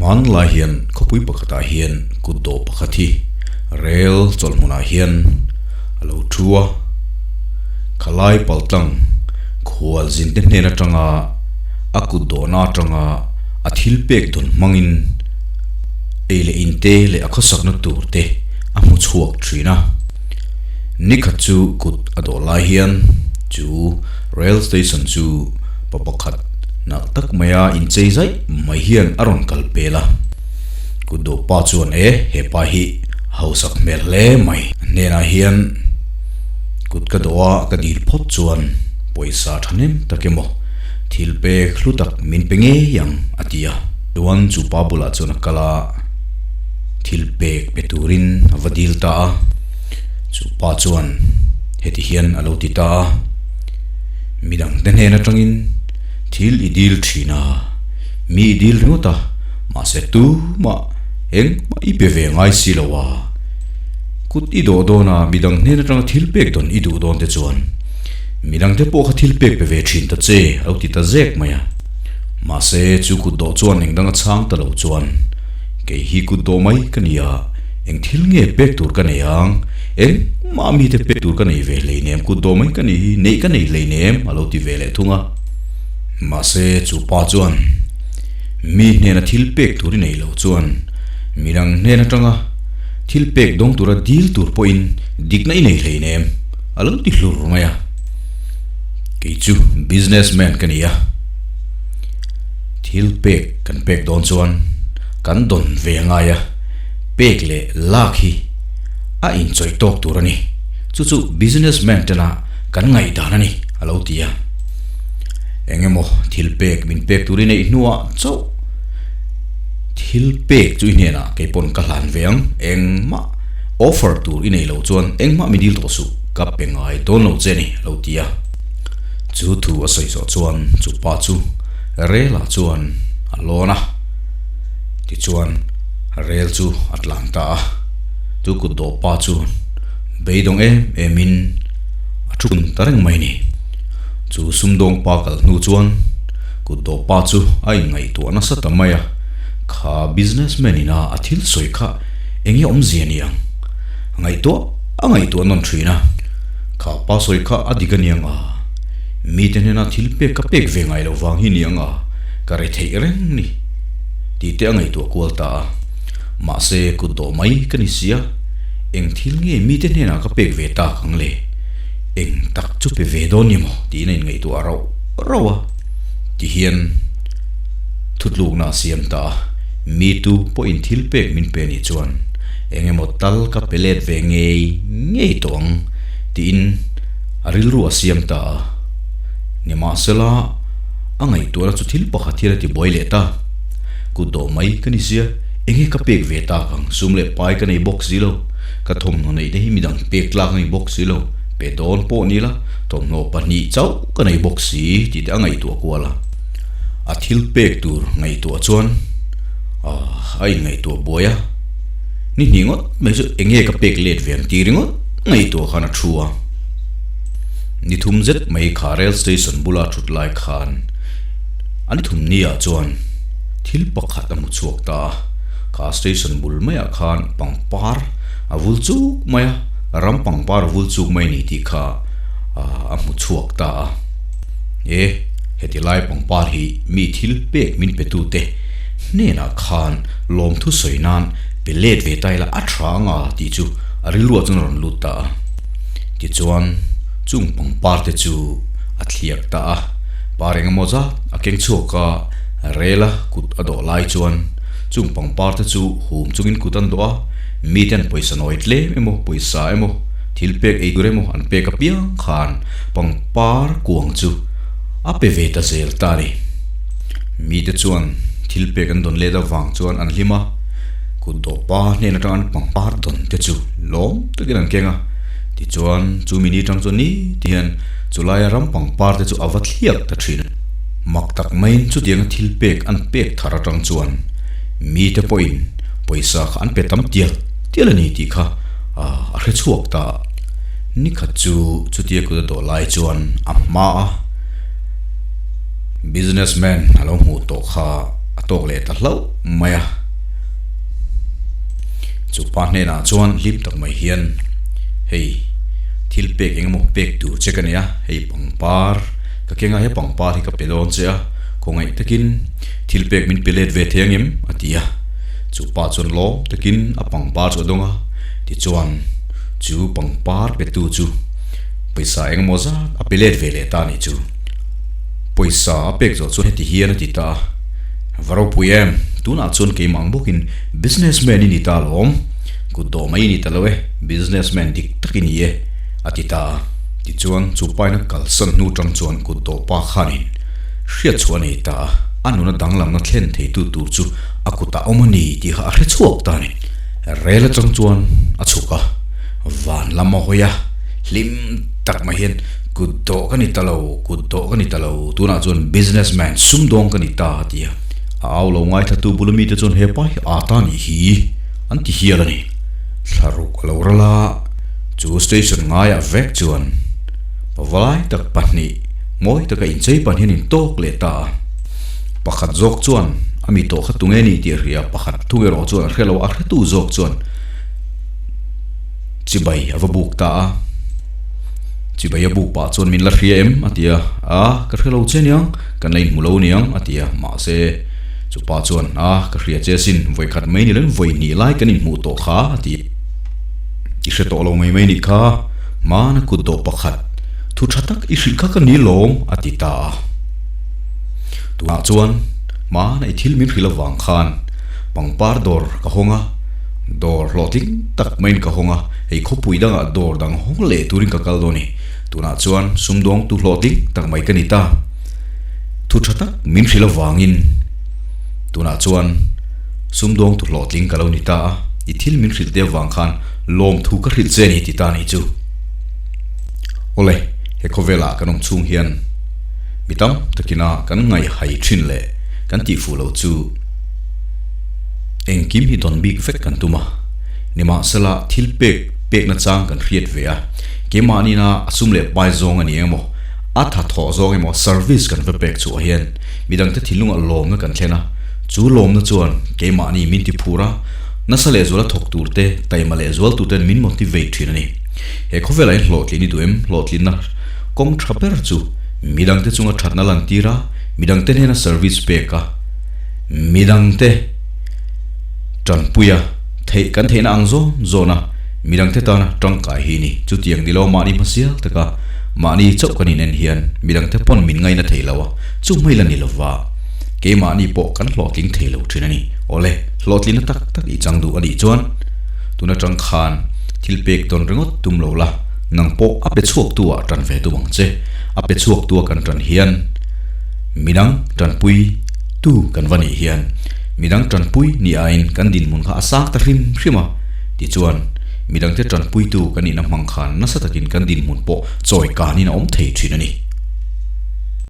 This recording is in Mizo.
Hmanlai hian khawpui pakhatah hian kut dawh pakhat hi rel chawlh hmunah hian a lo thu a, khalai paltlang khual zinte hnen atanga a kut dawhna atanga a thil pek dawn hmangin ei leh in te leh a khawsakna tur te a hmu chhuak thin a. Nikhat chu kut a dawh lai hian chu rail station chu pa pakhat nalh tak maia inchei zaih mai hian a rawn kal pel a. Kut dawh pa chuan e he pa hi a hausak hmel hle mai. A hnenah hian kut ka dawh a ka dil phawt chuan pawisa thahnem tak emaw thil pek hlu tak min pe ngei ang a ti a. Chuan chu pa bulah chuan a kal a. Thil pek pe turin a va dil ta a, chu pa chuan heti hian a lo ti ta a, Midangte hnen atangin thil i dil thin a, mi i dil ringawt a, mahse tumah engmah i pe ve ngai si lo a, kut i dawh dawn a, midang hnen atanga thil pek dawn i duh dawn te chuan midangte pawh kha thil pek pe ve thin ta che a lo ti ta zek mai a. Mahse chu kut dawh chuan engdang a chhang ta lo chuan. Kei hi kut dawh mai ka ni a, eng thil nge pek tur ka nei ang? Eng mah mite pek tur ka nei ve hleinem, kut dawh mai ka ni hi, neih ka nei hleinem, a lo ti ve leh thung a. Mahse, chu pa chuan mi hnena thil pek tur i nei lo chuan midang hnen atanga thil pek dawng tura dil tur pawhin dikna i nei hleinem, a lo ti hlur mai a. Kei chu businessman ka ni a. Thil pek kan pek dawn chuan kan dawn ve a ngai a, pek leh lak hi a inchawih tawk tur a ni. Chu chu businessman tena kan ngaihdan a ni, a lo ti a. Eng emaw thil pek min pek tur i neih hnuah chauh thil pek chu i hnenah kei pawn ka hlan ve ang, engmah offer tur i nei lo chuan engmah mi dil tawh suh, ka pe ngai dawn lo che a ni, a lo ti a. Chu thu a sawi zawh chuan chu pa chu rel ah chuan a lawn a, tichuan rel chu a tlan ta a, chu kut dawh pa chu beidawng em em in a thu kun ta reng mai a ni. Chu sumdawng pa kal hnu chuan kut dawh pa chu a inngaihtuah nasa ta mai a, kha businessman ina a thil sawi kha eng nge awmzia ni ang? Ngaihtuah a ngaihtuah nawn thin a. Kha pa sawi kha a dik a niang a, mite hnena thil pek ka pek ve ngai lo vang hi niang a, ka re theih reng ni tih te a ngaihtuah kual ta a. Mahse, kut dawh mai ka ni sia, eng thil nge mite hnenah ka pek ve tak ang le? Eng tak chu pe ve dawn ni maw? tiin a inngaihtuah rauh rauh a. Tihian thutlukna a siam ta a, mi tu pawhin thil pek min pe nih chuan eng emaw tal ka pe let ve ngei ngei tawh ang tiin a rilru a siam ta a. Nimahsela, a ngaihtuahna chu thil pakhat hian a ti buai leh ta. Kut dawh mai ka ni sia, eng nge ka pek ve tak ang, sum leh pai ka nei bawk si lo, ka thawmhnaw neih te hi midang pek tlak a ni bawk si lo, pe dawn pawh ni la, thawmhnaw pahnih chauh ka nei bawk si tih te a ngaihtuah kual a. A thil pek tur ngaihtuah chuan a inngaihtuah buai a. Ni hnih ngawt mai chu eng nge ka pek let ve ang tih ringawt ngaihtuah khan a thu a. Ni thum zet mai kha rail station bula thut lai khan a ni thum ni ah chuan thil pakhat a hmu chhuak ta a. Kha station bul maiah khan pangpar a vul chuk mai a, ram pangpar a vul chuk mai a ni tih kha a hmu chhuak ta a. E, heti lai pangpar hi mi thil pek min pe tute hnenah khan lawmthu sawi nan pe let ve ta ila a tha anga tih chu a rilruah chuan a rawn lut ta a. Tichuan chung pangpar te chu a thliak ta a, par engemaw zat a keng chhuak a, rel a kut a dawh lai chuan chung pangpar te chu hum chungin kut an dawh a, miten pawisa nawi tlem emaw pawisa emaw thil pek ei tur emaw an pek apiang khan pangpar kuang chu a pe ve ta zel ta a ni. Mite chuan thil pek an dawn let avang chuan an hlim a, kut dawhpa hnen atang an pangpar dawn te chu lawm takin an keng a. Tichuan chu mini tang chuan ni ti hian chulaia ram pangpar te chu a va thliak ta thin a. Mak tak maiin chutianga thil pek an pek thar atang chuan mite pawhin pawisa kha an pe tam tial tial a ni tih kha a hre chhuak ta a. Nikhat chu chutia kut a dawh lai chuan a hma a. Businessman a lo hmuh tawh kha a tawk leh ta hlauh mai a. Chu pa hnenah chuan hlim tak mai hian, Hei, thil pek eng emaw pek tur che ka nei a, hei pangpar ka keng a, he pangpar hi ka pe dawn che a, khawngaih takin thil pek min pe let ve thei ang em? a ti a. Chu pa chuan lawm takin a pangpar chu a dawng a, tichuan chu pangpar petu chu pawisa eng emaw zat a pe let ve leh ta a nih chu. Pawisa a pek zawh chuan heti hian a ti ta a, Va ropui em, tunah chuan keimah ang bawkin business man i ni ta alawm, kut dawh mai i ni ta lo e, business man dik tak i ni e, a ti ta a. Tichuan chu paina kalsan hnu tang chuan kut dawh pa khanin hriat chhuah a nei ta a, a nuna danglamna thlen theitu tur chu a kutah awm a ni tih kha a hre chhuak ta a ni. Rel atang chuan a chhuk a, van lam a hawi a, hlim tak mai hian kut dawh ka ni ta lo, kut dawh ka ni ta lo, tunah chuan business man sumdawng ka ni ta a ti a. A au lo ngaithlatu bula mite chuan hepa hi aa ta nih hi an ti hial a ni. Thlaruk a lo ral a, chu station ngaiah vek chuan pavalai tak pahnih mawi taka inchei pan hian intawk leh ta a. Pakhat zawk chuan a mi tawh kha tunge ni tih a hria, pakhat thung erawh chuan a hre lo a, a hretu zawk chuan chibai a va buk ta a. Chibai a buk pah chuan min la hria em? a ti a, A, ka hre lo che niang, kan la inhmu lo niang, a ti a, mahse, chu pa chuan, A, ka hria che asin, vawi khat mai ni loin vawi hnih lai kan inhmuh tawh kha, a ti. I hre tawh lo mai mai nih kha, hmana kut dawh pakhat, thu tha tak i hrilh kha ka ni lawm, a ti ta a. Tunah chuan, hmana i thil min hrilh avang khan pangpar dawr ka hawng a, Dawr hlawhtling tak maiin ka hawng a, hei khawpui dangah dawr dang hawng leh turin ka kal dawn i. Tunah chuan sumdawngtu hlawhtling tak mai ka ni ta. Thu tha tak min hrilh avangin tunah chuan sumdawngtu hlawhtling ka lo ni ta a, i thil min hrilh te avang khan lawmthu ka hrilh che a ni ti ta ni chu. Awle, he khawvelah kan awm chhung hian mi tam takina kan ngaihhai thin leh kan tihfuh lo chu, Engkim hi dawn bik vek kan tum a, nimahsela thil pek pekna chang kan hriat ve a, keimahniina a sum leh pai zawng a ni eng emaw, a tha thawh zawng emaw service kan va pek chhuah hian midangte thinlungah lawmna kan thlen a, chu lawmna chuan keimahni min ti phur a, nasa lehzuala thawk tur te, taima lehzual tur ten min motivate thin a ni. He khawvelah hian hlawhtlin i duh em? Hlawhtlinna kawng tha ber chu midangte chunga thatna lantir a, midangte hnena service pek a, Midangte tanpuia theih kan theihna ang zawn zawn a, midangte tana tangkai hi ni. Chutiang ni lo mahni hmasial taka mahni chauh kan inen hian midangte pawn min ngaina thei lo a, chu hmei la ni lova keimahni pawh kan hlawhtling thei lo thin a ni. Awle, hlawhtlinna tak tak i chang duh a nih chuan tun atang khan thil pek dawn ringawt tum lo la, nang pawh a pe chhuaktu ah tan ve tum ang che. A pe chhuaktu a kan tan hian midang tanpui. Tu kan va nih hian midang tanpui ni aiin kan dinhmun kha a sang ta hrim hrim a, tichuan midangte tanpuitu kan nihna hmang khan nasa takin kan dinhmun pawh chawi kanin a awm thei thin a ni.